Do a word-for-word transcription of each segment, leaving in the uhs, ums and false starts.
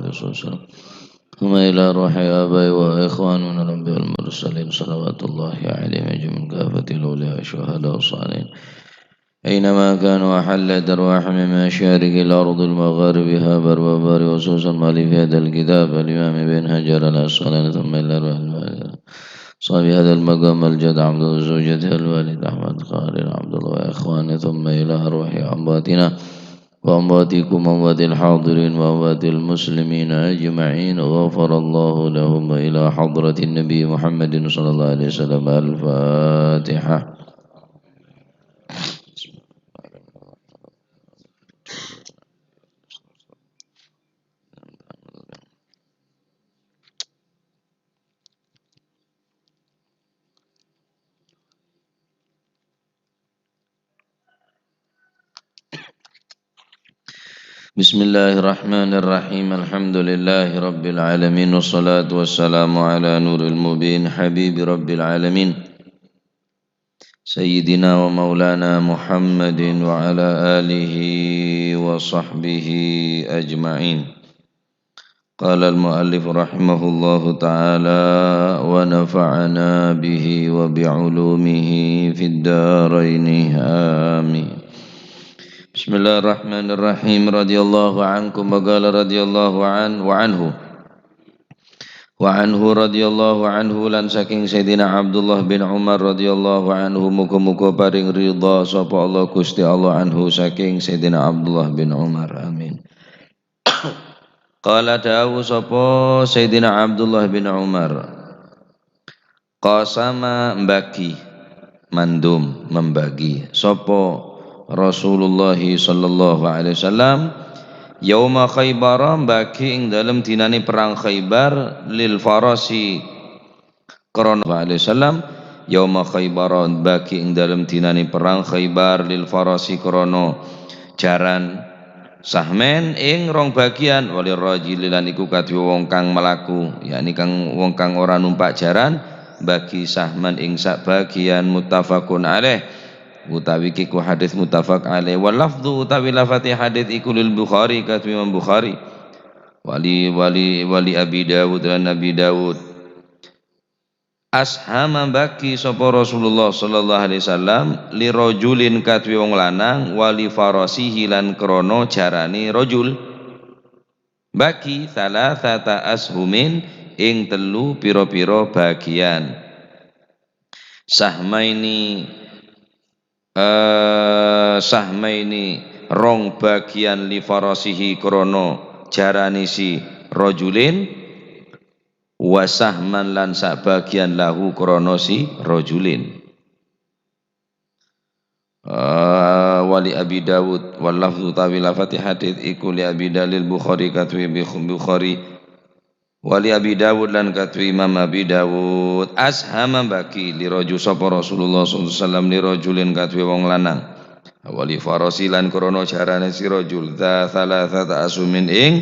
وسلم. ثم إلى روح آبائي وإخواننا الأنبياء والمرسلين، صلوات الله عليهم أجمعين، كافة الأولياء والشهداء والصالحين، أينما كانوا أحلت أرواحهم من مشارق الأرض لمغاربها بر وبحر، وخصوصا مؤلف هذا الكتاب الإمام ابن حجر العسقلاني، ثم إلى روح صاحب هذا المقام الجد عبد الله، زوجته الوالد أحمد خالد عبد الله وإخوانه، ثم إلى أرواح أمواتنا وأمواتكم وأموات الحاضرين وأموات المسلمين أجمعين، غفر الله لهم، وإلى حضرة النبي محمد صلى الله عليه وسلم. الفاتحة. بسم الله الرحمن الرحيم. الحمد لله رب العالمين، والصلاة والسلام على نور المبين، حبيب رب العالمين، سيدنا ومولانا محمد وعلى آله وصحبه أجمعين. قال المؤلف رحمه الله تعالى ونفعنا به وبعلومه في الدارين، آمين. بسم الله الرحمن الرحيم. رضي الله عنكم، وقال رضي الله عنه، وعنه. Wa anhu radhiyallahu anhu, lan saking Sayyidina Abdullah bin Umar radhiyallahu anhu, muga-muga paring ridha sapa Allah Gusti Allah anhu saking Sayyidina Abdullah bin Umar. Amin. Qala, dawuh sapa Sayyidina Abdullah bin Umar, qasama, mbagi, mandum, membagi, sapa Rasulullah sallallahu alaihi wasallam, yauma Khaybar, mbagi ing dalem dinane perang Khaybar, lil farasi, krana, alaihi wasallam, yauma Khaybar, mbagi ing dalem dinane perang Khaybar, lil farasi, krana jaran, sahman, ing rong bagian, walir rajuli, lan iku kaduwe wong kang mlaku, yakni kang, wong kang ora numpak jaran, bagi sahman ing sak bagian, muttafaqun alaih, utawi iku hadis muttafaq alaih, wal lafdhu, utawi lafate hadis iku lil Bukhari, kaduwe Imam Bukhari, wali, wali, wali Abi Dawud, lan Abi Dawud. Ashama, mbagi sapa Rasulullah sallallahu alaihi wasallam li rajulin, kaduwe wong lanang, wali farasihi, lan krana jarane rajul. Bagi thalathata ashumin, ing telu pira-pira bagian. Sahmaini, eh, sahmaini, rong bagian, li farasihi, krana jarane si rajulin, wa sahman, lan sak bagian, lahu, krana si rajulin. Eh, wali Abi Dawud, wal lafzu, utawi lafati hadis iku li Abi Dalil Bukhari, kaduwe Bukh-, Bukhari, wali Abi Dawud, lan kaduwe Imam Abi Dawud, ashama, mbagi, li raju-, sapa Rasulullah sallallahu alaihi wasallam, li rajulin, kaduwe wong lanang, wali farasi, lan krana jarane si rajul, dza thalathata ashumin, ing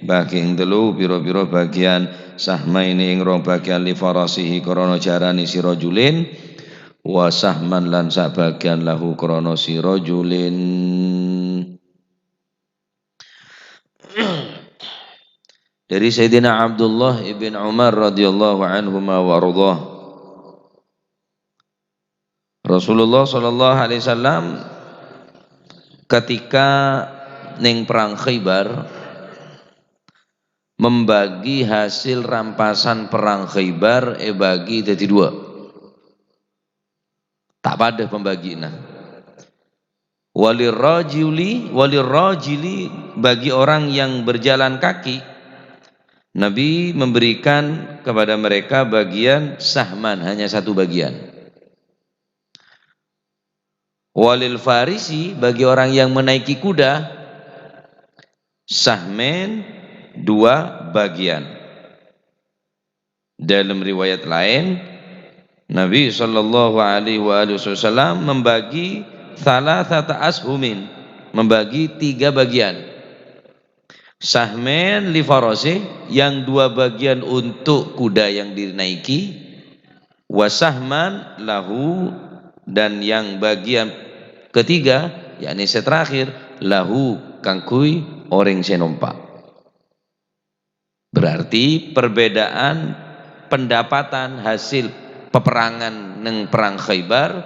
bagi ing telu pira-pira bagian, sahmaini, ing rong bagian, li farasihi, krana jarane si rajulin, wa sahman, lan sabagian, lahu, krana si rajulin. Dari Sayyidina Abdullah ibn Umar radhiyallahu anhuma wa ardhah. Rasulullah sallallahu alaihi wasallam ketika ning perang Khaybar membagi hasil rampasan perang Khaybar ebagi dadi dua. Tak padha pembagiannya. Walirrajuli, walirrajili, bagi orang yang berjalan kaki, Nabi memberikan kepada mereka bagian sahman, hanya satu bagian. Walil farisi, bagi orang yang menaiki kuda, sahmen, dua bagian. Dalam riwayat lain, Nabi sallallahu alaihi wa alihi wasallam membagi thalathata ashumin, membagi tiga bagian. Sahmen li farasi, yang dua bagian untuk kuda yang dinaiki, wa sahman lahu, dan yang bagian ketiga, yakni se terakhir, lahu, kaangguy oreng se nompa'. Berarti perbedaan pendapatan hasil peperangan neng Perang Khaybar,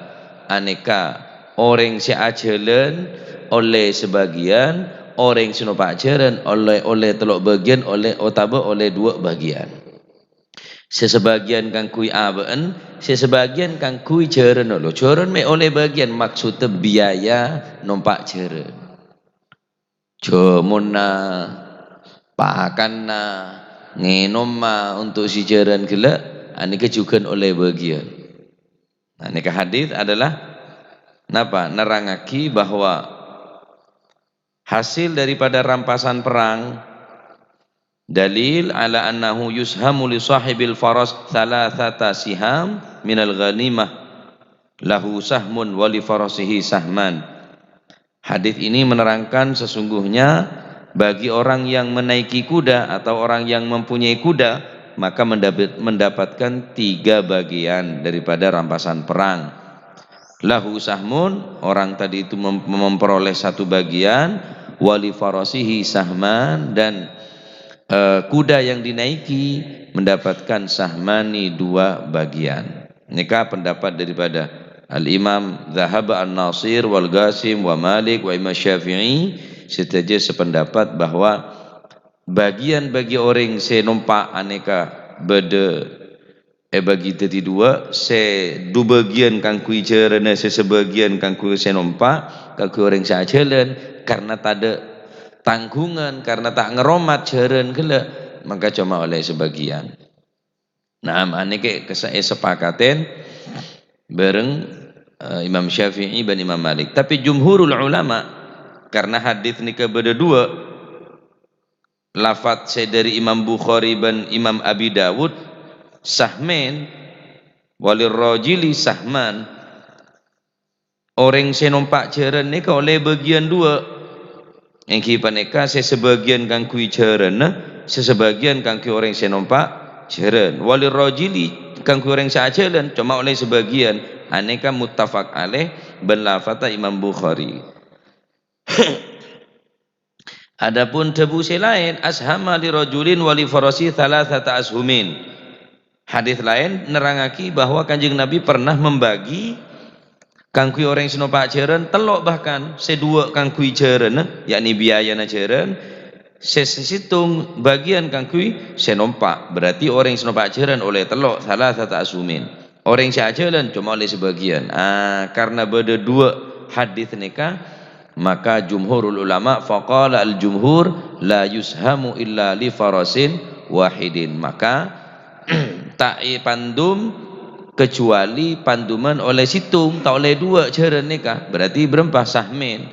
aneka orèng sè ajhâlân ollè sabâgiyân, orèng sè nompa' jhârân ollè, ollè tello' bâgiyân, ollè, otabâ ollè duwâ' bâgiyân. Sè sabâgiyân kaangghuy abâ'na, sè sabâgiyân kaangghuy jhârân. Lo, jhârân mè' ollè bâgiyân, maksoddhâ biaya nompa' jhârân. Jhâmona, pakanna, ngènoma untuk sè jhârân ghellâ', anèka jhughân ollè bâgiyân. Nah, nèka hadis adalah napa? Nerrangaghi bahwa hasil daripada rampasan perang, dalil ala annahu yushamu li shahibil faras thalathata siham minal ghanimah, lahu sahmun wa li farasihi sahman. Hadis ini menerangkan sesungguhnya bagi orang yang menaiki kuda atau orang yang mempunyai kuda, maka mendapat-, mendapatkan tiga bagian daripada rampasan perang. Lahu sahmun, orang tadi itu mem-, memperoleh satu bagian, wa li farasihi sahman, dan, eh, kuda yang dinaiki mendapatkan sahmani, dua bagian. Nèka pendapat daripada Al-Imam Dhahab An-Nasir wal Qasim wa Malik wa Imam Syafi'i, sadhâjâ sependapat bahwa bagian bagi orèng sè nompa' anèka bâdâ èbâgi dhâddhi duwâ', sè du bâgiyân kaangghuy jhârânna, sè sabâgiyân kaangghuy sè nompa', kaangghuy orèng sè ajhâlân, karna tadâ' tangghungan, karna ta' ngaromat jhârân ghellâ', maka coma ollè sabâgiyân. Naam, anèka kesa-, èsepakatèn bhâreng, eh, Imam Syafi'i bân Imam Malik. Tapè jumhurul ulama, karna hadis nèka bâdâ duwâ', lafat sè dâri Imam Bukhari bân Imam Abi Dawud, sahmain, walir rajili sahman. Orèng sè nompa' jhârân nèka ollè bâgiyân duwâ'. Èngghi panèka sè sabâgiyân kaangghuy jhârânna, sè sabâgiyân kaangghuy orèng sè nompa' jhârân. Walir rajili, kaangghuy orèng sè ajhâlân, coma ollè sabâgiyân. Anèka muttafaq alaih bân lafata Imam Bukhari. Adapun dhâbu sè laèn, "Ashama li rajulin wa li farasi thalathata ashumin." Hadis laèn nerrangaghi bahwa Kanjeng Nabi pernah membagi kaangghuy orèng sè nompa' jhârân tello' bahkan, sè duwâ' kaangghuy jhârânna, yakni biayana jhârân, sè sèttong bâgiyân kaangghuy sè nompa'. Berarti orèng sè nompa' jhârân ollè tello', thalathata ashumin. Orèng sè ajhâlân coma ollè sabâgiyân. Ah, karna bâdâ duwâ' hadis nèka, maka jumhurul ulama, faqala al-jumhur, la yushamu illa li farasin wahidin. Maka, ta' èpandum kecuali panduman ollè sèttong, ta' ollè duwâ' jhârân nèka. Berarti bârâmpa sahmain?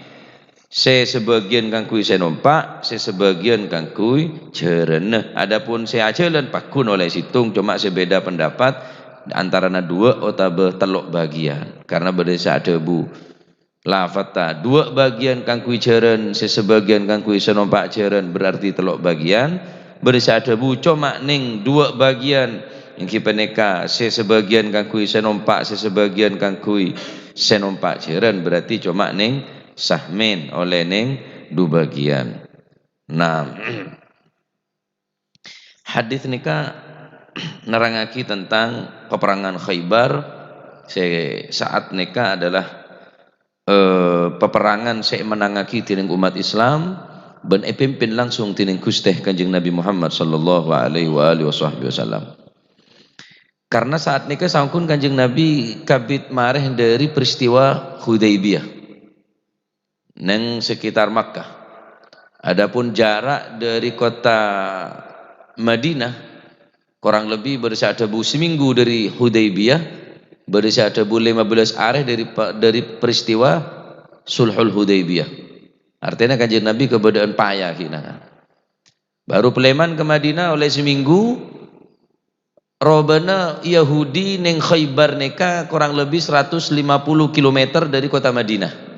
Sè sabâgiyân kaangghuy sè nompa', sè sabâgiyân kaangghuy jhârânna. Adapun sè ajhâlân pagghun ollè sèttong, coma sè bhidhâ pendapat antarana duwâ' otabâ tello' bâgiyân. Karna bâdâ sè adhâbu, lafata duwâ' bâgiyân kaangghuy jhârân, sè sabâgiyân kaangghuy sè nompa' jhârân, berarti tello' bâgiyân. Bâdâ sè adhâbu coma nèng duwâ' bâgiyân, èngghi panèka sè sabâgiyân kaangghuy sè nompa', sè sabâgiyân kaangghuy sè nompa' jhârân, berarti coma nèng sahmain, ollè nèng du bâgiyân. Nah, hadis nèka nerrangaghi tentang peperangan Khaybar, sè sa'at nèka adalah, eh, peperangan sè èmennangaghi dèning umat Islam bân èpimpin langsung dèning Ghustè Kanjeng Nabi Muhammad sallallahu alaihi wa alihi wasahbihi wasallam. Karna sa'at nèka saongghun Kanjeng Nabi kabit marè dâri peristiwa Hudaybiyah neng sekitar Makkah. Adapun jarak dâri kota Madinah, korang lebbi bâdâ sè adhâbu samènggu dâri Hudaybiyah, bâdâ sè adhâbu lèma bellâs arè dâri pa-, dâri peristiwa Sulhul Hudaybiyah. Artèna Kanjeng Nabi kabâdâ'ân paya ghi' nangka. Baru palèman ka Madinah ollè samènggu, robâna Yahudi neng Khaybar nèka korang lebbi seratus lima puluh kilometer dâri kota Madinah.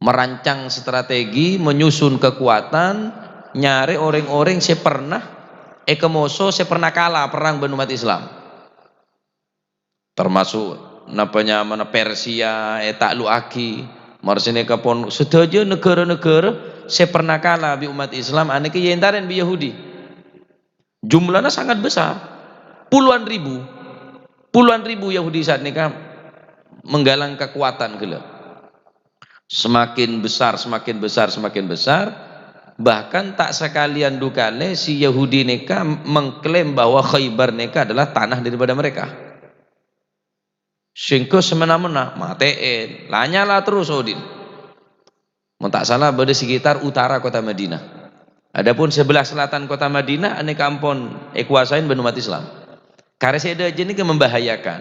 Merancang strategi, menyusun kekuatan, nyarè orèng-orèng sè pernah èkamoso, sè pernah kala perrang bân umat Islam. Termasuk napa nyamana Persia ètaklukaghi, marè sanèka pon sadhâjâ naghârâ-naghârâ sè pernah kala bi' umat Islam anèka èentarèn bi' Yahudi. Jumlahnya sangat besar. Puluhan ribu. Puluhan ribu Yahudi saat ini kan menggalang kekuatan gila. Semakin besar, semakin besar, semakin besar. Bahkan tak sekalian dukale si Yahudi neka mengklaim bahwa Khaybar neka adalah tanah daripada mereka. Sehingga semena-mena, mate'en. Lanyala terus Odin. Mon tak salah, bâdâ sekitar utara kota Madinah. Adapun sebelah selatan kota Madinah, aneka ampon ekuasain bân umat Islam. Karena saya ini membahayakan.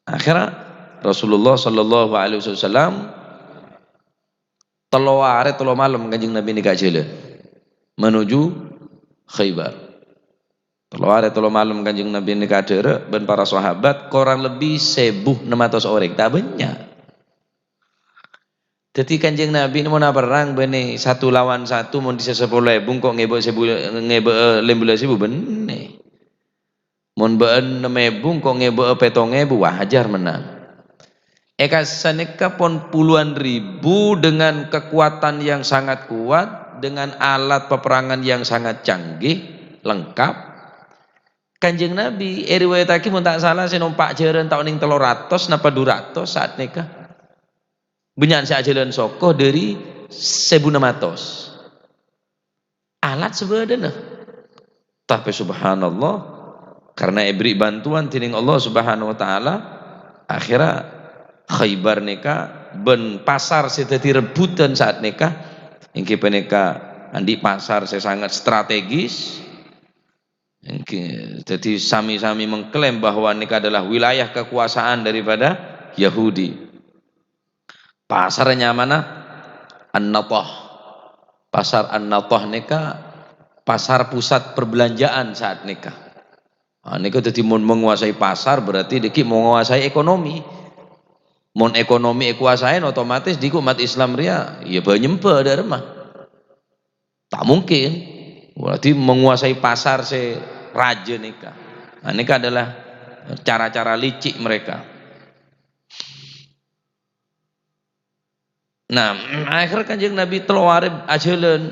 Akhirnya Rasulullah Shallallahu Alaihi Wasallam telo arè telo malem Kanjeng Nabi nèka ajhâlân menuju Khaybar. Telo arè telo malem Kanjeng Nabi nèka adhârâ bân para sahabat, korang lebbi sèbu ennem atos orèng, ta' bânnya'. Dhâddhi Kanjeng Nabi mon aperrang bânnè satu lawan satu, mon dhisa sapolo èbu, engko' ngèbâ' sèbu, ngèbâ' lèmbellâs èbu bânnè. Mon bâ'ân ennem èbu, engko' ngèbâ' pètong èbu, wajar mennang. È kassa' nèka pon puluhan ribu dengan kekuatan yang sangat kuat, dengan alat peperangan yang sangat canggih, lengkap. Kanjeng Nabi, èriwayataghi mon ta' sala sè nompa' jhârân ta' onèng tello ratos napa du ratos saat nèka. Bânnya'an sè ajhâlân soko dhâri sèbu ennem atos. Alat sè bâdâna. Tapè subhanallah, karena èbherri' bantuan dèning Allah Subhanahu wa Ta'ala, akhirnya Khaybar nèka bân pasar sè dhâddhi rebbhutan saat nèka, èngghi panèka andi' pasar sè sangat strategis, èngghi, dhâddhi sami-sami mengklaim bahwa nèka adalah wilayah kekuasaan daripada Yahudi. Pasar nyamana An-Nathah. Pasar An-Nathah nèka pasar pusat perbelanjaan saat nèka. Nah, nèka dhâddhi mon menguasai pasar berarti dhâggi' menguasai ekonomi. Mon ekonomi èkuasain, otomatis dhâggi' umat Islam rèya, ya bâ-nyembâ dâ' remma. Ta' mungkin. Berarti menguasai pasar sè rajâ nèka. Nah, nèka adalah cara-cara licik mereka. Nah, akhir Kanjeng Nabi tello arè ajhâlân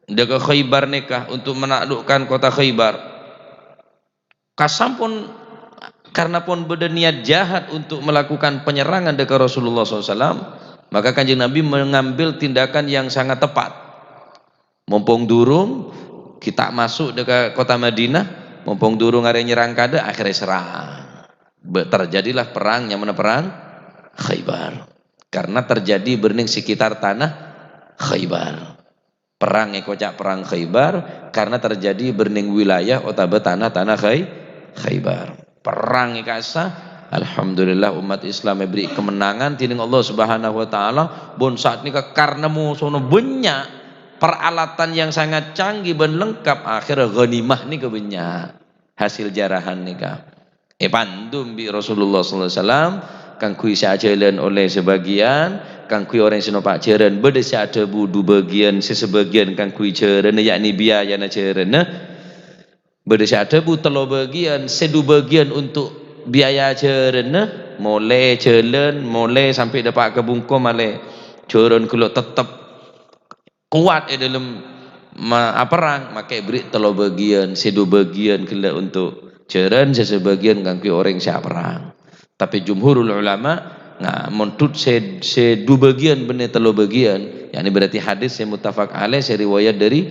dâ' ka Khaybar nèka untuk menaklukkan kota Khaybar. Kasampon, karena pon bâdâ niat jahat untuk melakukan penyerangan dâ' ka Rasulullah sallallahu alaihi wasallam, maka Kanjeng Nabi mengambil tindakan yang sangat tepat. Mompong durung ghi' ta' maso' dâ' ka kota Madinah, mompong durung arè nyerrang kaadâ', akhirnya serrang. Be-, terjadilah perang, nyamana perang Khaybar. Karena terjadi bânnè sekitar tanah Khaybar. Perang èkoca' perang Khaybar karena terjadi bânnè wilayah otabâ tanah-tanah Khay-, Khaybar. Perang è kassa', alhamdulillah, umat Islam èbherri' kemenangan dèning Allah Subhanahu wa Ta'ala. Bân saat nèka karena mosona bânnya', peralatan yang sangat canggih bân lengkap, akhirnya ghanimah nèka bânnya'. Hasil jarahan nèka èpandum bi' Rasulullah sallallahu alaihi wasallam, kaangghuy sè ajhâlân ollè sabâgiyân, kaangghuy orèng sè nompa' jhârân, bâdâ sè adhâbu du bâgiyân, sè sabâgiyân kaangghuy jhârânna, yakni biayana jhârânna. Bâdâ sè adhâbu tello bâgiyân, sè du bâgiyân untuk biaya jhârânna, molè jhâlân, molè sampè' dâpa' ka bungko malè jhârân ghellâ' tettep kowat è dâlem ma-, aperrang, maka èbherri' tello bâgiyân, sè du bâgiyân ghellâ' untuk jhârân, sè sabâgiyân kaangghuy orèng sè aperrang. Tapè jumhurul ulama, nah, mon dhut sè, sè du bâgiyân bânnè tello bâgiyân, yakni berarti hadis sè muttafaq alaih sè riwayat dâri,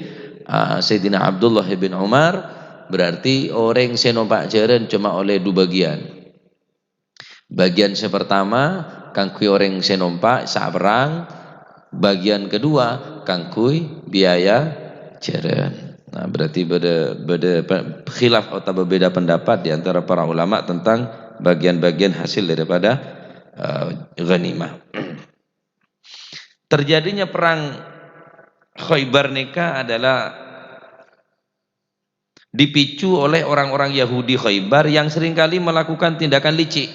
ah, Sayyidina Abdullah bin Umar, berarti orèng sè nompa' jhârân coma ollè du bâgiyân. Bâgiyân sè partama kaangghuy orèng sè nompa' sè aperrang, bâgiyân kedua kaangghuy biaya jhârân. Nah, berarti bâdâ, bâdâ pe-, khilaf otabâ beda pendapat di antara para ulama tentang bagian-bagian hasil daripada, eh, ghanimah. Terjadinya perang Khaybar nèka adalah dipicu oleh orang-orang Yahudi Khaybar yang seringkali melakukan tindakan licik.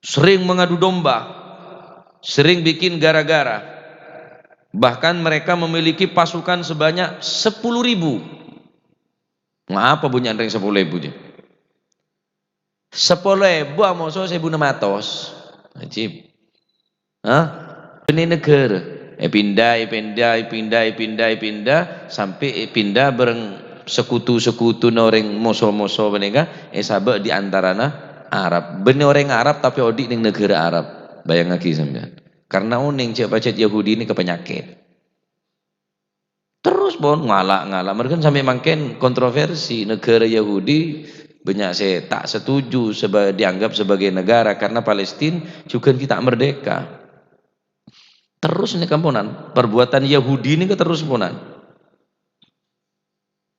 Sering mengadu domba, sering bikin gara-gara. Bahkan mereka memiliki pasukan sebanyak sepuluh ribu. Ngapa bânnya' rèng sepuluh ribu jâ? Sepuluh ribu amoso' sèbu ennem atos. Ajib. Hah? Bânnè naghârâ. Èpinda, èpinda, èpinda, èpinda, èpinda, sampè' èpinda bhâreng sekutu-sekutuna orèng moso-moso panèka, èsabâ' di antarana Arab. Bânnè orèng Arab tapè odi' neng naghârâ Arab. Bayangngaghi sampèyan. Karna onèng jhâ' pajhât Yahudi nèka panyakèt. Terros pon ngala'-ngala'. Mergân sampè' mangkèn kontroversi, naghârâ Yahudi bânnya' sè ta' setuju seba-, dianggap sebagai negara karna Palestina jhughân ghi' ta' merdeka. Terros nèka ponan, perbuatan Yahudi nèka terros ponan.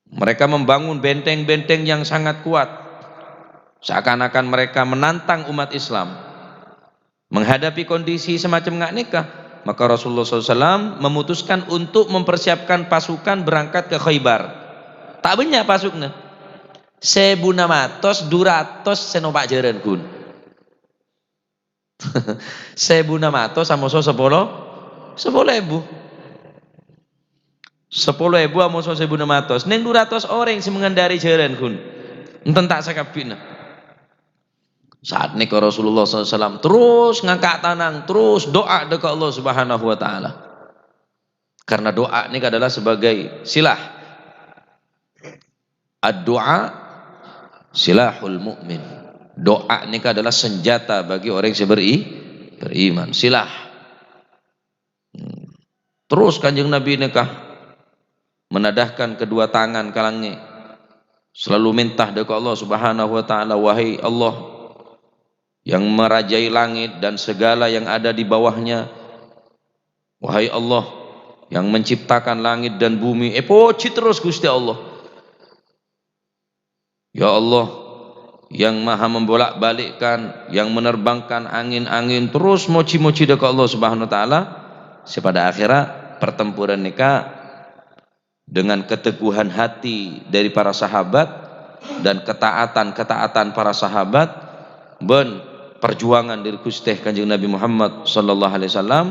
Mereka membangun benteng-benteng yang sangat kuat, seakan-akan mereka menantang umat Islam. Menghadapi kondisi semacam nga' nèka, maka Rasulullah sallallahu alaihi wasallam memutuskan untuk mempersiapkan pasukan berangkat ke Khaybar. Ta' bânnya' pasukna. Sèbu ennem atos, du ratos sè nompa' jhârân ghun. Sèbu ennem atos amoso sapolo, sapolo èbu. Sapolo èbu amoso sèbu ennem atos. Neng du ratos orèng sè mangendari jhârân ghun. Enten ta' sakabbhina. Saat nèka Rasulullah sallallahu alaihi wasallam terros ngangka' tanang, terros du'a dâ' ka Allah Subhanahu wa Ta'ala. Karena du'a nèka adalah sebagai silah. Ad-du'a silahul mu'min. Doa nèka adalah senjata bagi orang yang beri-, beriman. Silah. Hmm. Terros Kanjeng Nabi nèka menadahkan kedua tangan ka langngè', selalu mènta dâ' ka Allah Subhanahu wa Ta'ala, "Wahai Allah yang merajai langit dan segala yang ada di bawahnya, wahai Allah yang menciptakan langit dan bumi," èpojhi terros Ghustè Allah. Ya Allah, yang maha membolak-balikkan, yang menerbangkan angin-angin, terros mojhi-mojhi dâ' ka Allah Subhanahu wa Ta'ala, sè pada akhèrra pertempuran nèka dengan keteguhan hati dari para sahabat dan ketaatan-ketaatan para sahabat bân perjuangan dari Ghustè Kanjeng Nabi Muhammad sallallahu alaihi wasallam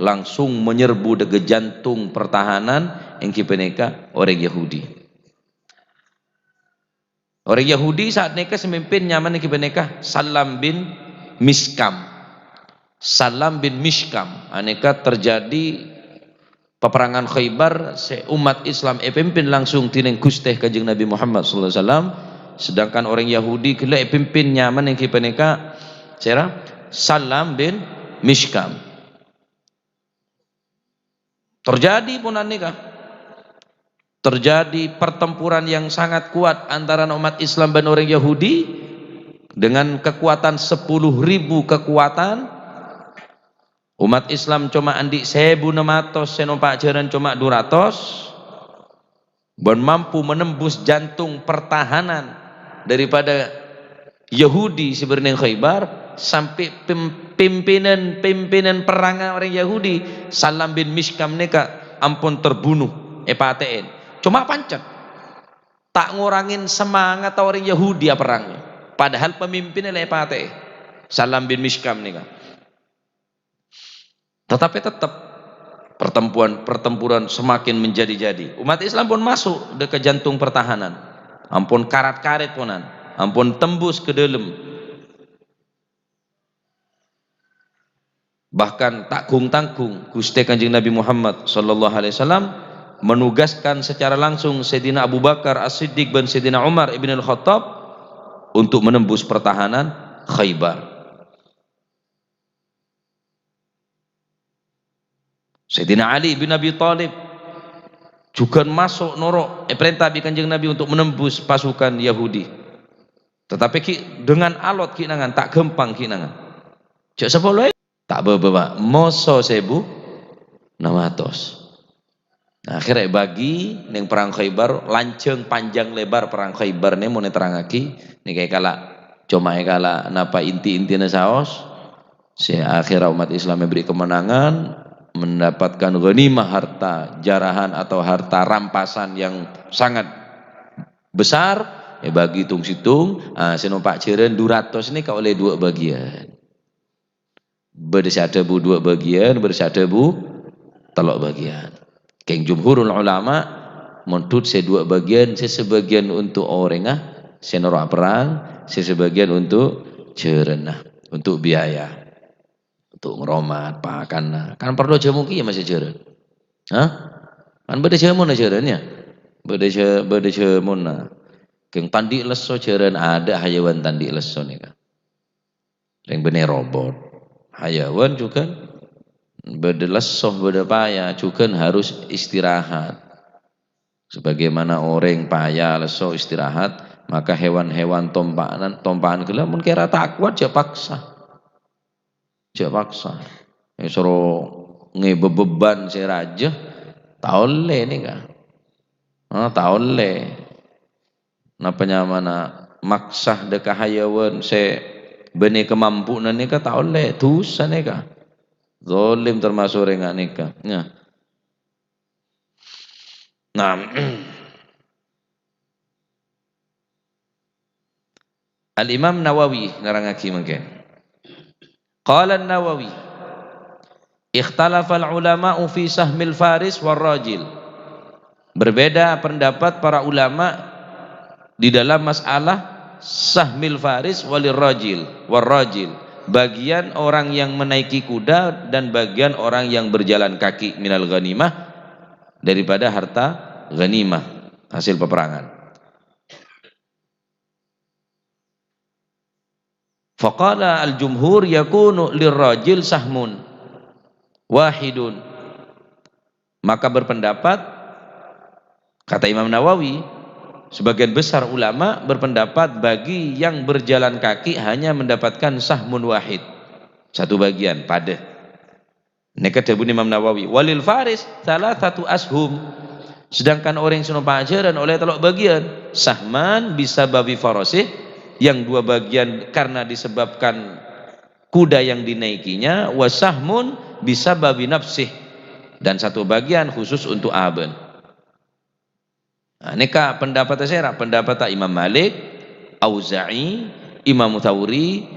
langsung menyerbu dâ' ka jantung pertahanan, èngghi panèka orèng Yahudi. Orèng Yahudi saat nèka sè mimpin nyamana èngghi panèka Salam bin Miskam. Salam bin Miskam. Anèka terjadi peperangan Khaybar sè umat Islam èpimpin langsung dènèng Ghustè Kanjeng Nabi Muhammad sallallahu alaihi wasallam, sedangkan orèng Yahudi ghellâ' èpimpin nyamana èngghi panèka sèra Salam bin Miskam. Terjadi pon anèka. Terjadi pertempuran yang sangat kuat antara umat Islam bân orèng Yahudi dengan kekuatan sepuluh ribu kekuatan. Umat Islam coma andi' sèbu ennem atos, sè nompa' jhârân coma du ratos. Bân mampu menembus jantung pertahanan daripada Yahudi sè bâdâ neng Khaybar, sampè' pim-, pimpinan-pimpinan perrangnga orèng Yahudi, Salam bin Miskam nèka ampon terbunuh, èpatè'è. Coma pancèt. Ta' ngorangè semangatta orèng Yahudi aperrang. Padahal pemimpinna la èpatè'è. Salam bin Miskam nèka. Tetapi tetap pertempuran-, pertempuran semakin menjadi-jadi. Umat Islam pon maso' dâ' ka jantung pertahanan. Ampon karat-karèt ponan. Ampon tembus ka dâlem. Bahkan ta' gung-tanggung, Ghustè Kanjeng Nabi Muhammad sallallahu alaihi wasallam menugaskan secara langsung Sayyidina Abu Bakar As-Siddiq bân Sayyidina Umar ibn Al-Khattab untuk menembus pertahanan Khaybar. Sayyidina Ali bin Abi Thalib jhughân maso' noro' èparènta bi' Kanjeng Nabi untuk menembus pasukan Yahudi. Tetapi ghi' dengan alot ghi' nangan, ta' ghâmpang ghi' nangan. Jhâ' sapolo èbu, ta' bâbâ, Pa'. Moso sèbu ennem atos. Akhèrra èbâgi neng perang Khaybar, lanjhâng panjang lebar perang Khaybar nè mon èterrangngaghi, nèka èkala', coma èkala' napa inti-intina saos, sè akhèrra umat Islam èberri' kemenangan, mendapatkan ghanimah, harta jarahan atau harta rampasan yang sangat besar, èbâgi tong-sèttong, ah, sè nompa' jhârân du ratos nèka ollè duwâ' bâgiyân. Bâdâ sè adhâbu duwâ' bâgiyân, bâdâ sè adhâbu tello' bâgiyân. Kèng jumhurul ulama mondhut sè duwâ' bâgiyân, sè sabâgiyân untuk orèngnga sè noro' aperrang, sè sabâgiyân untuk jhârânna, untuk biaya. Untuk ngromat, pakanna. Kan parlo jhâmo kèya masih jhârân. Hah? Kan bâdâ jhâmona jhârân, yâ? Bâdâ jhâ-, bâdâ jhâmona. Kèng ta' andi' lesso jhârân, adâ' hayawan ta' andi' lesso nèka. Rèng bânnè robot. Hayawan jhughân bâdâ lesso, bâdâ paya, jhughân harus istirahat. Sebagaimana orèng paya lesso istirahat, maka hewan-hewan tompa'an, tompa'an ghellâ' mon kèra ta' kowat, jhâ' paksa. Jhâ' paksa. Èsoro ngèbâ beban sè rajâ, ta' ollè nèka. Ah, ta' ollè. Napa nyamana maksa dâ' ka hayawan sè bânnè kamampuanna nèka ta' ollè, dhusa nèka. Zalim tamaso' orèng nèka. Nah. Nah. Al-Imam Nawawi nerrangngaghi mangkèn. Qala An-Nawawi, "Ikhtalafal ulama'u fi sahmil faris war rajil." Berbeda pendapat para ulama di dalam masalah sahmil faris walir rajil, war rajil. Bagian orang yang menaiki kuda dan bagian orang yang berjalan kaki minal ghanimah, daripada harta ghanimah, hasil peperangan. Faqala al-jumhur yakunu lirrajil sahmun wahidun. Maka berpendapat, kata Imam Nawawi, sebagian besar ulama berpendapat bagi yang berjalan kaki hanya mendapatkan sahmun wahid. Satu bagian, padâ. Nèka dhâbuna Imam Nawawi, "Walil faris thalathatu ashum." Sedangkan orèng sè nompa' jhârân ollè tello' bagian. Sahman bisababi farasih, yang dua bagian karena disebabkan kuda yang dinaikinya, wa sahmun bisababi nafsih, dan satu bagian khusus untuk abâ'na. Nah, nèka pendapatta sèra? Pendapatta Imam Malik, Auza'i, Imam Tsauri,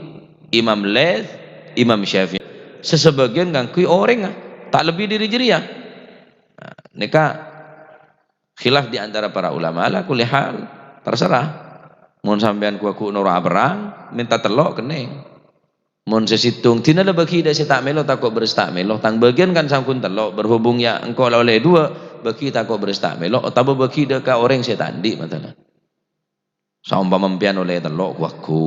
Imam Laits, Imam Syafi'i. Sè sabâgiyân ngangghuy orèng, ah, ta' lebbi dhâri jârèya. Nah, nèka khilaf di antara para ulama. Ala kulli hal, terserah. Mon sampèyan ghu-, ghu noro' aperrang, mènta tello' kennèng. Mon sè sèttong, dina la bâgi dâ' sè ta' mèlo, tako' bârâs ta' mèlo. Tang bâgiyân kan sampon tello', berhubung ya engko' la ollè duwâ', bâgi tako' bârâs ta' mèlo, otabâ bâgi dâ' ka orèng sè ta' andi', matana. Saompama empèyan ollè tello', ghu-, ghu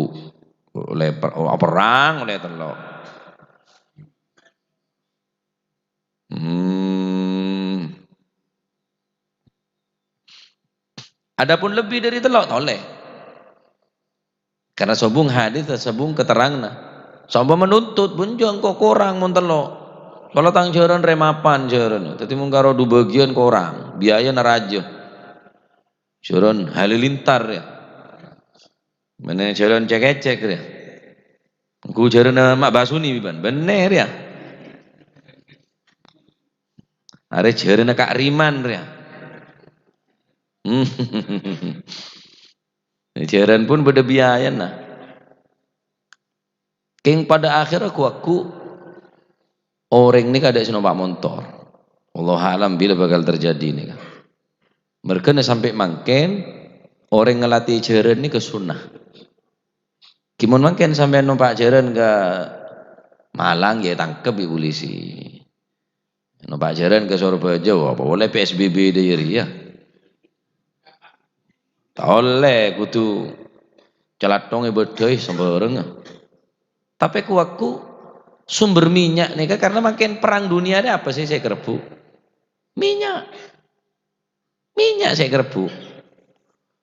ollè per-, aperrang ollè tello'. Hmm. Adapun lebbi dhâri tello', ta' ollè. Karena sobung hadis, sobung keteranganna. Saompama nuntut, bun jhâ' engko' korang mon tello'. Soalnya tang jhârân rèmapan jhârân. Dhâddhi mon karo du bâgiyân korang, biayana rajâ. Jhârân halilintar, ya. Mènè jhârân cèk-ècèk, ya. Engko' jhârânna Ma' Basuni, bân. Bhender, ya. Arè jhârânna Ka' Riman, ya. Jhârân pon bâdâ biayana. Kèng pada akhirnya ghu-, ghu orèng nèka adâ' sè nompa' montor. Wallahu a'lam bilâ bakal terjadi nèka. Mergâna sampè' mangkèn orèng ngalatè jhârân nèka sunnah. Ghi mon mangkèn sampèyan nompa' jhârân ka Malang, ya ètangkep bi' polisi. Nompa' jhârân ka Sorbhâjâ, wah, polè P S B B dâ' iyâ rèya. Ta' ollè, kodhu calathong èbâdâi, sambhârângnga. Tapè ghu-, ghu sumber minyak nèka, karena mangkèn perang dunia nè apa sih sè èkarebbhu'? Minyak. Minyak sè èkarebbhu'.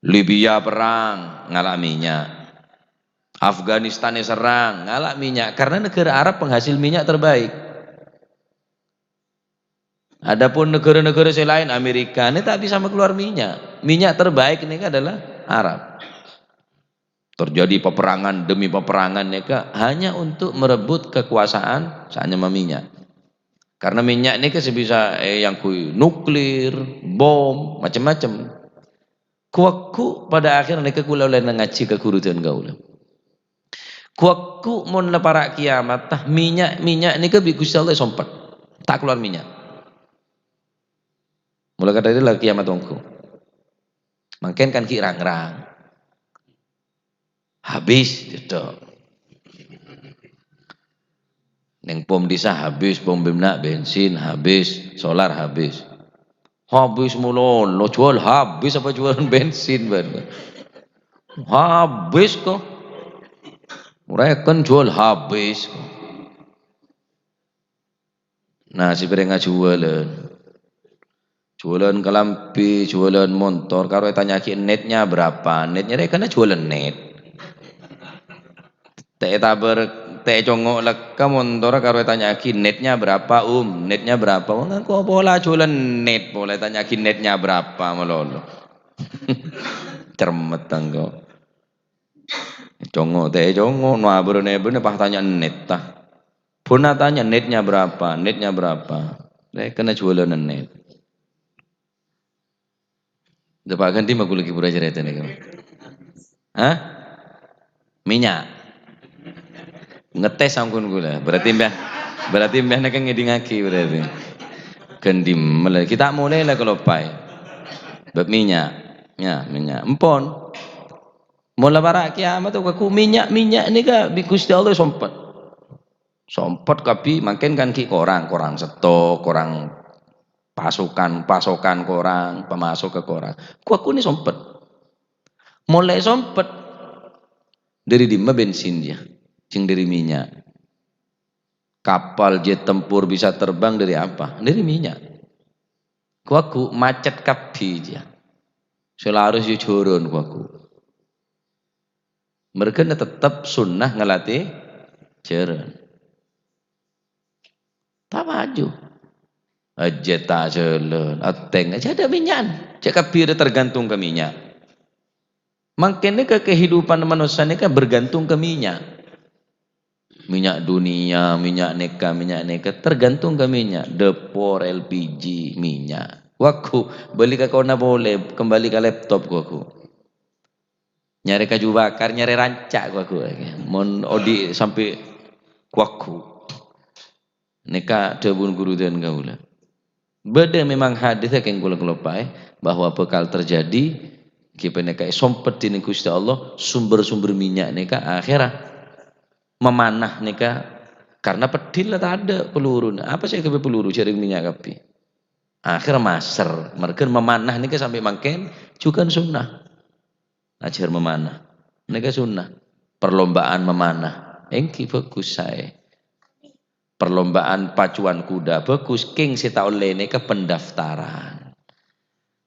Libya perang, ngala' minyak. Afghanistan èserrang, ngala' minyak. Karena negara Arab penghasil minyak terbaik. Adapun negara-negara sè laèn, Amerika, nè ta' bisa makeluar minyak. Minyak terbaik nèka adalah Arab. Terjadi peperangan demi peperangan nèka hanya untuk merebut kekuasaan, sa'nyama minyak. Karena minyak nèka sè bisa, eh, èangghuy nuklir, bom, macem-macem. Ghu-, ghu pada akhirnya nèka kaulâ ollè ngajhi ka ghuru dhân kaulâ. Ghu-, ghu mon la para' kiyamat, tah minyak, minyak nèka bi' Gustè Allah èsompet. Ta' keluar minyak. Mula kadhâddhi la kiyamat ongghu. Mangkèn kan ghi' rang-rang. Habis, gitu. Neng pom dhisa habis, pom benna' bensin habis, solar habis. Habis malolo, jual habis apa jualan bensin, bân? Habis, ko'. Rèken jual habis, ko'. Nah, sè pèrèngnga jualan. Jualan kalambhi, jualan montor, karo ètanya'aghi netnya berapa? Netnya rèkana jualan net. Ta' ètabâr, ta' ècongngo' lekka montorra karo ètanya'aghi, "Netnya berapa, Um? Netnya berapa?" Wong engko' pola jualan net, pola ètanya'aghi netnya berapa malolo. Cermet engko'. Ècongngo', ta' ècongngo', no abâr-, nebâr pas tanya net, ta. Pon atanya, "Netnya berapa? Netnya berapa?" Rèkana jualan net. Dâpa' ghândhi ma' ghulâ ghi' pura carèta nèka. Hah? Minyak. Ngetes sampun ghulâ. Berarti mbah, berarti mbah nèka ngèdingngaghi berarti. Ghândhi mel-, kita mulai la kaloppaè. Bab minyak. Ya, minyak. Empon. Mola para' kiamat, ghu, minyak-minyak nèka bi' Ghustè Allah sompet. Sompet kabbhi, mangkèn kan ghi' korang, korang stok, korang pasukan, pasokan korang, pamasokkè korang. Ghu-, ghu nè sompet. Molaè sompet, dâri dimma bensin jiyâ? Jhâng dâri minyak. Kapal jet tempur bisa terbang dari apa? Dari minyak. Ghu-, ghu macet kabbhi jiyâ. Sè larus jhâ' jhârân ghu-, ghu. Merghâna tettep sunnah ngalatè jhârân. Ta' paju. Ajjhât ta' jhâlân, attèng, jhâ' adâ' minya'an. Jhâ' kabbhi rè tergantung ka minyak. Mangkèn nèka kehidupan manossa nèka bergantung ka minyak. Minyak dunia, minyak nèka, minyak nèka, tergantung ka minyak. Dâpor, L P G, minyak. Ghu-, ghu, bâli ka kona polè, kembali ka laptop, ghu-, ghu. Nyarè kaju bakar, nyarè ranca', ghu-, ghu. Mon odi' sampè' ghu-, ghu. Nèka dhâbuna ghuru dân kaulâ. Bâdâ memang hadis kèng kaulâ kaloppaè bahwa bakal terjadi, ghi panèka èsompet dhinèng Ghustè Allah, sumber-sumber minyak nèka akhèra memanah nèka, karena peddhil la tadâ' peluruna. Apa sè èkaghâbây peluru, jhâ' rèng minyak kabbhi. Akhèr maser, merghâ memanah nèka sampè' mangkèn jhughân sunnah. Ajhâr memanah. Nèka sunnah. Perlombaan memanah. Èngghi bhâghus, saè. Perlombaan pacuan kuda bhâghus, kèng sè ta' ollè nèka pendaftaran.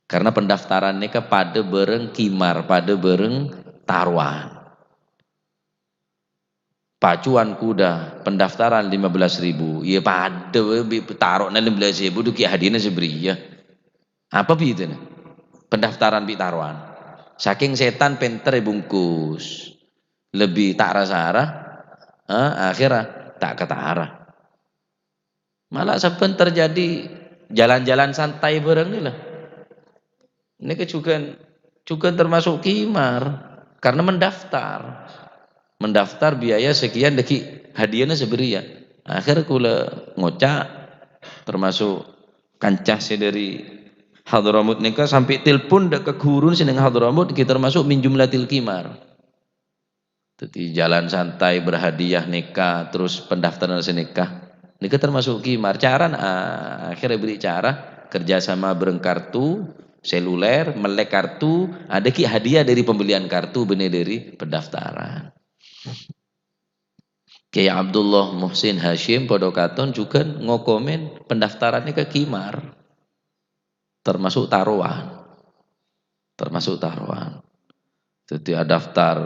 Karena pendaftaran nèka padâ bhâreng qimar, padâ bhâreng tarowan. Pacuan kuda, pendaftaran lima belas ribu. Iyâ, padâ bhâi bi' taro'na lima belas ribu, dhu ghi' hadiyana sabâriyâ. Apa bhidhâna? Pendaftaran bi' tarowan. Sakèng sètan pènter èbungkus. Lebbi ta' ra-sara, eh, akhèra ta' katara. Malah sabbhân terjadi jalan-jalan santai bhâreng nèka. Nèka jhughân, jhughân termasuk qimar, karena mendaftar. Mendaftar biaya sekian, dâggi' hadiyana sabâriyâ. Akhèr kaulâ ngoca', termasuk kanca sè dâri Hadramut nèka sampè' telpon dâ' ka ghuruna sè neng Hadramut, ghi' termasuk min jumlatil qimar. Dâddi, jalan santai, berhadiah nèka, terus pendaftaran sè nèka. Nèka termasuk qimar. Carana, ah, akhèr èberri' cara kerja sama bhâreng kartu seluler, mellè kartu, adâ ghi' hadiah dâri pembelian kartu, bânnè dâri pendaftaran. Kyai Abdullah Muhsin Hasyim padâ katon jhughân ngokomè pendaftaran nèka qimar. Termasuk tarowan. Termasuk tarowan. Dâddi adaftar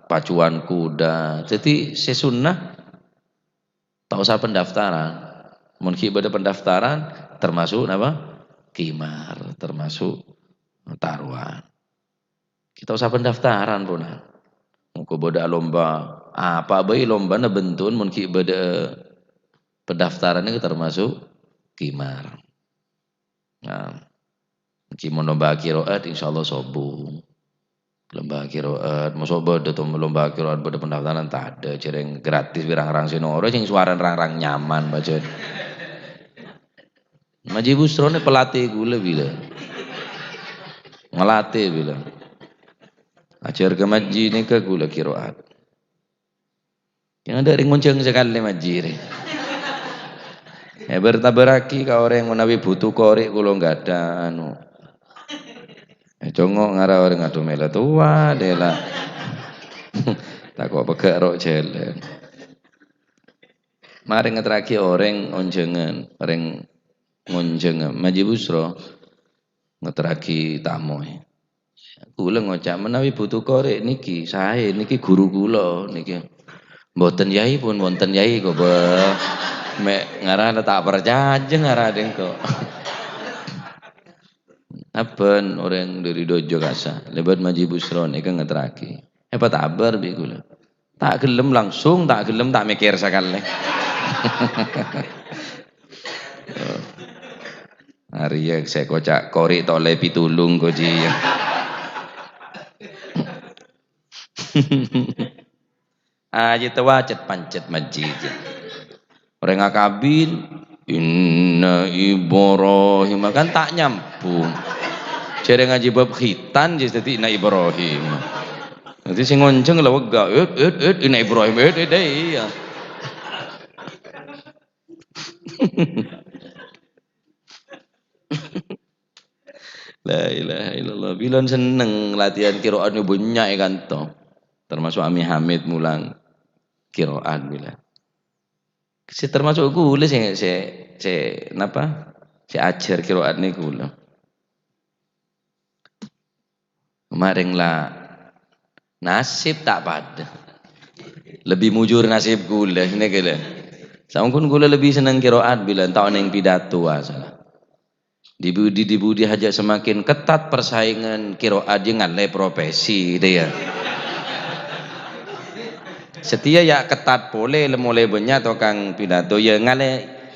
pacuan kuda. Dâddi sè sunnah ta' osa pendaftaran. Mon ghi' bâdâ pendaftaran, termasuk napa? Qimar, termasuk tarowan. Ghi' ta' osa pendaftaran, pona. Mongko bâdâ lomba, apa bhâi lombana bhânto'en mon ghi' bâdâ pendaftaran nèka termasuk qimar. Nah, èngghi mon lomba qiraat, insyaallah sobung. Lomba qiraat, mosok bâdâ to lomba qiraat, bâdâ pendaftaran, tadâ', jhâreng gratis, bi' rang-rang sè noro', sè sowara rang-rang nyaman, bâjâ. Majhi Busro nè pelatih kaulâ bilâ. Ngelatih bilâ. Ajhâr ka majhi nèka kaulâ qiraat. Yang ada rèng ngonjhâng sakalè majhi rè. Èbâr-tabârraghi ka orèng menawi butuh korè' kaulâ nggâdhâ anu. Eh, congo' ngara orèng, "Adhu, mèla towa, dela." Tako' pegghâ' ro' jhâlân. Marè ngaterraghi orèng onjhângan, orèng ngonjhângan. Maji Busro ngaterraghi tamoy. Kaulâ ngoca', "Menawi butuh korè' nèkè, saè, nèkè ghuru kaulâ, nèkè." "Mboten, Yai, pon mboten, Yai," kok, bâh. Mè' ngara la ta' parcajâ ngara dengko. Abbân orèng dâri Dojokasa, lèbât Maji Busro nèka ngaterraghi. Èpatabâr bi' kaulâ. Ta' ghellem langsung, ta' ghellem ta' mèkkèr sakalè. Arèya sè koca' korè' tolè pitulung, kojiyâ. Ajâ tawacet pancet majjid. Orèng akabin, "Inna Ibrahim," kan ta' nyambung. Jârèya ngajhi bab khitan, jâ' dhâddhi Inna Ibrahim. Dhâddhi sè ngonjhâng la wegghâ, "Ed, ed, ed, Inna Ibrahim, ed, ed, ed," iyâ. La ilaha illallah. Bilân senneng latihan qiraat nè bânnya' è kanto. Termasuk Ami Hamid mulang qiraat bilân. Sè termasuk kaulâ sè, sè, sè napa? Sè ajhâr qiraat nè kaulâ. Marèng la nasib ta' padâ. Lebbi mujur nasib kaulâ, nèka lho. Saongghuna kaulâ lebbi senneng qiraat bilân ta' onèng pidato asalla. Di budi, di budi hajâ semakin ketat persaingan qiraat, yâ ngalè profesi, dâ' yâ. Satèya yâ ketat polè, la molè bânnya' tokang pidato, yâ ngalè,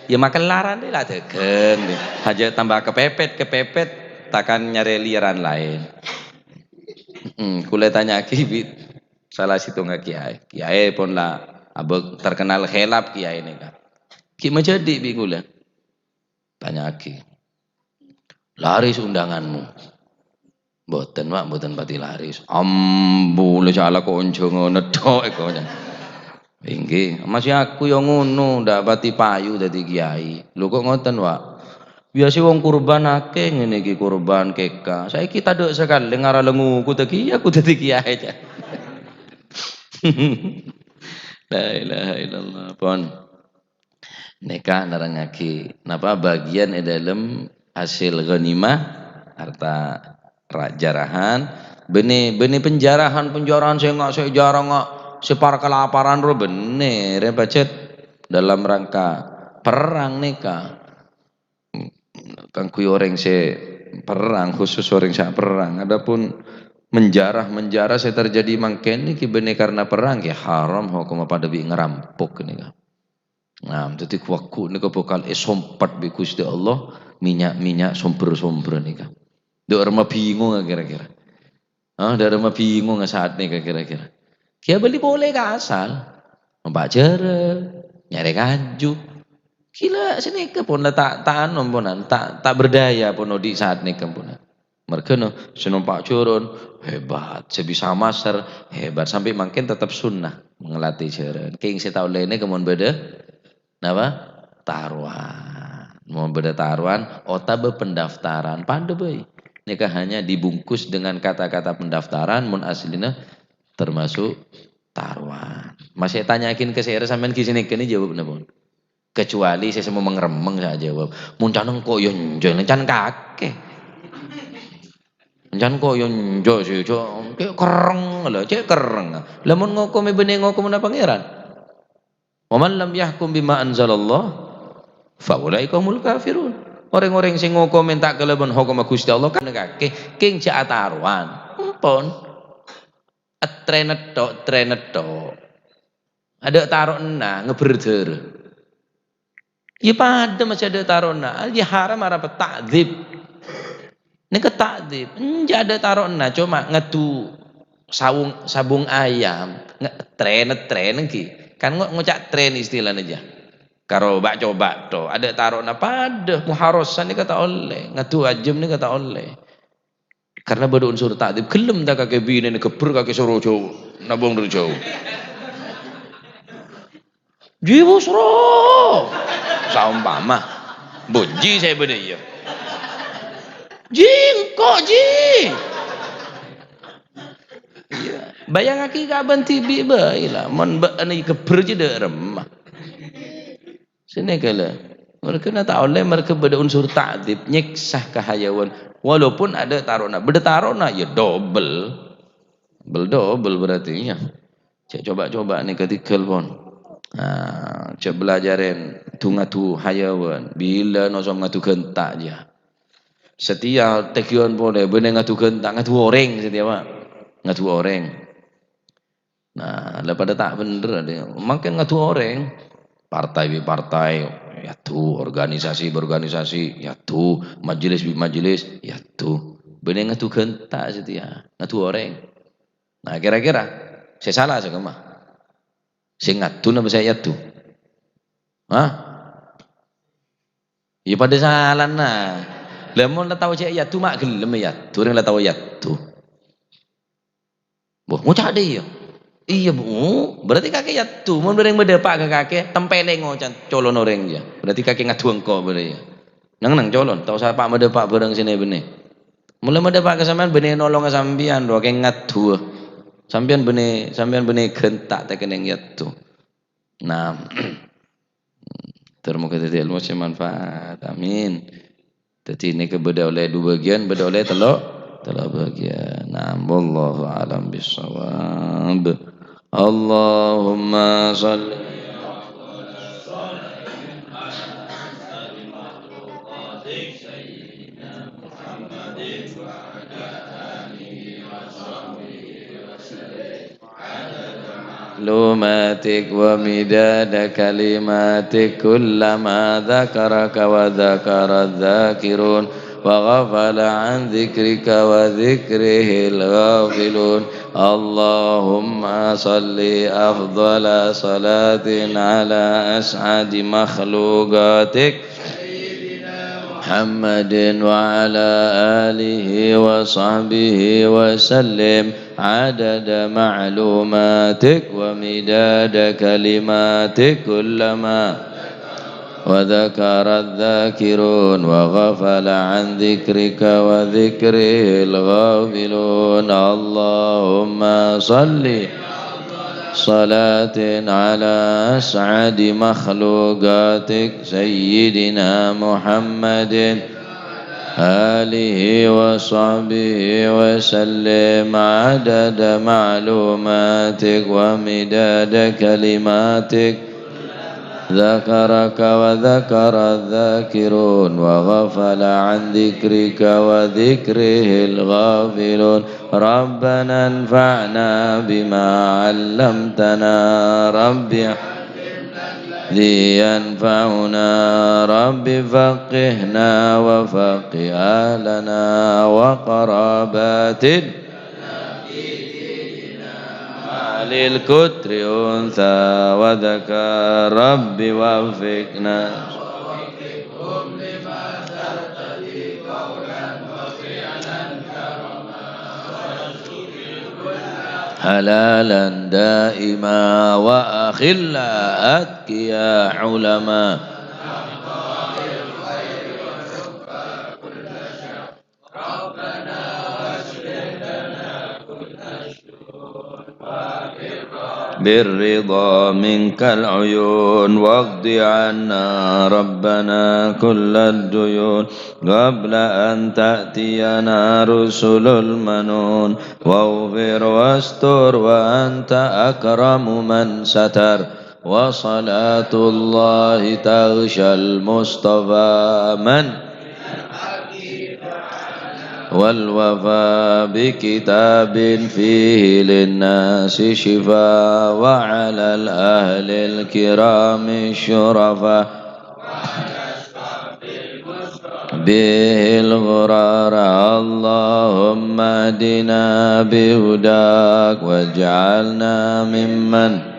yâ makèllaran dâ' la dhâghâng, dâ'. Hajâ tamba kapèpèt, kapèpèt, takan nyarè liyaran laèn. Mm, kaulâ ètanya'aghi bi' sala sèttongnga kèyaè. Kèyaè pon la abâ' terkenal khilaf kèyaè nèka. Ghi' majhâdhi' bi' kaulâ. Tanya'aghi. "Laris undanganmu?" "Mboten, Wa', mboten pati laris." "Ambu, la sala konjhângan tok eko." "Èngghi, masih aku ya ngono, ndak pati payu dadi kiai." "Lho, kok ngoten, Wa'?" "Biasa wong kurban akeh ngene iki, kurban keka. Saiki tadhâ' sakalè ngara lenguku tagi aku dadi kiai." La ilaha illallah. Pon. Nèka nerrangngaghi napa bagian è dâlem hasil ghanimah, harta ra-, jarahan, bânnè, bânnè penjarahan-penjarahan sè nga-, sè jara nga-, sè para kalaparan ro bânnè, rè pajhât dalam rangka perrang nèka. Kaangghuy orèng sè perrang, khusus orèng sè perrang. Adapun menjarah-menjarah sè terjadi mangkèn nèkè bânnè karena perrang, ghi haram hokomma padâ bi' ngarampok nèka. Nah, dhâddhi ghu-lagghu nèka bhâkal èsompet bi' Ghustè Allah, mènnya'-mènnya' sombher-sombher nèka. Dâ' remma bingung kira-kira. Ah, dâ' remma bingung saat nèka kira-kira. Kèya bâli polè ka asal. Nompa' jhârâ, nyarè kanju. Ghilâ sanèka pon la ta', ta' anu ponan, ta', ta' berdaya pon odi' saat nèka ponan. Mergâna sè nompa' jhârân hebat, sè bisa maser hebat, sampè' mangkèn tetep sunnah ngelatè jhârân. Kèng sè ta' ollè nèka mon bâdâ napa? Tarowan. Mon bâdâ tarowan otabâ pendaftaran, padâ bhâi. Nèka hanya dibungkus dengan kata-kata pendaftaran, mon aslina termasuk tarowan. Masè tanya'aghin ka sèra sampèyan ghi' sanèka nè jawabna pon. Kecuali sè semomeng-remeng sè ajâwâb. Mon can engko' ya enjâ', can kakè. Can engko' ya enjâ' sè, cè', cè' kerreng lho, cè' kerreng. Lamon ngokomè bânnè ngokomma Pangèran. "Wa man lam yahkum bima anzalallah, fa ulaika humul kafirun." Orèng-orèng sè ngokomè ta' kalabân hokomma Ghustè Allah, kan kakè, kèng jhâ' atarowan. Empon. Ètrènèt tok, ètrènèt tok. Adâ' taro'na ngebbher dârâ. Iyâ padâ masè adâ' taro'na. Iyâ haram arapa ta'dzib. Nèka ta'dzib. Enjâ' adâ' taro'na, coma ngaddu sawung, sabung ayam. Nge-, tren, tren ghi. Kan ngo-, ngoca' tren istilana jâ. Karo ba'-coba' to. Adâ' taro'na padâ. Muharosan nèka ta' ollè. Ngaddu ajâm nèka ta' ollè. Karena bâdâ unsur ta'dzib, ghellem ta' kakè binèna gebbher kakè soro jâu, nabung dâri jâu. Jiwa soro. Saompama. Mbok jhi sè bâdâ iyâ. Jhi, engko' jhi. Iyâ. Bâjângaghi ka bâ'na dhibi' bhâi la. Mon bâ'na èkebbher jâ dâ' remma. Sènè ghâllu. Mereka na ta' ollè, mereka bâdâ unsur ta'dzib, nyèksa ka hayawan. Walaupun adâ' tarona, bâdâ tarona, ya dobel. Bel dobel berarti, ya. Cè' coba-coba nèka tèghâl pon. Nah, cè' belajarin du-ngadu hayawan. Bilâ nosom ngadu ghânta', ya. Satèya tèghiyân polè, bânnè ngadu ghânta', ngadu orèng satèya, Pak. Ngadu orèng. Nah, la padâ ta' bhendher, adâ. Mangkèn ngadu orèng. Partai bi' partai, èadu. Organisasi bi' organisasi, èadu. Majelis bi' majelis, èadu. Bânnè ngadu ghânta' satèya, ngadu orèng. Nah, kira-kira sè sala sè kemma? Sè ngadu napa sè èadu? Hah? Ya padâ salana. Lah mon la tao cè' èadu, ma' ghellem èadu, orèng la tao èadu. Wah, ngoca' dâ' iyâ. Iyâ, Bu. Berarti kakè èadu. Mon orèng madâpa' ka kakè, tempèlè ngoca' colon orèng, ya. Berarti kakè ngadu engko' bârâ, ya. Neng-neng colon, ta' osa pa' madâpa' bhârâng sè nè-bânnè. Mon la madâpa' ka sampèyan, bânnè nolonga sampèyan, rowa kèng ngadu. Sampèyan bânnè, sampèyan bânnè ghânta' tèkènèng èadu. Nah, ter-, moga dhâddhi èlmo sè manfaat. Amin. Dhâddhi nèka bâdâ ollè du bâgiyân, bâdâ ollè tello', tello' bâgiyân. Nah, wallahu a'lam bissawab. Allahumma shalli معلوماتك ومداد كلماتك كلما ذكرك وذكر الذاكرون وغفل عن ذكرك وذكره الغافلون. اللهم صل أفضل صلاة على أسعد مخلوقاتك محمد وعلى آله وصحبه وسلم عدد معلوماتك ومداد كلماتك كلما وذكر الذاكرون وغفل عن ذكرك وذكره الغافلون. اللهم صل صلاة على أسعد مخلوقاتك سيدنا محمد آله وصحبه وسلم عدد معلوماتك ومداد كلماتك ذكرك وذكر الذاكرون وغفل عن ذكرك وذكره الغافلون. ربنا انفعنا بما علمتنا. رب الذي ينفعنا. رب فقهنا وفقه أهلنا وقراباتنا. مع الكتر أنثى وذكر. رب وفقنا. حلالا دائما وأخلا أتقيا علما. بالرضا منك العيون، واقض عنا ربنا كل الديون، قبل أن تأتينا رسل المنون، واغفر واستر وأنت أكرم من ستر، وصلاة الله تغشى المصطفى من والوفاء بكتاب فيه للناس شفاء، وعلى الأهل الكرام الشرفاء به الغرر. اللهم اهدنا بهداك واجعلنا ممن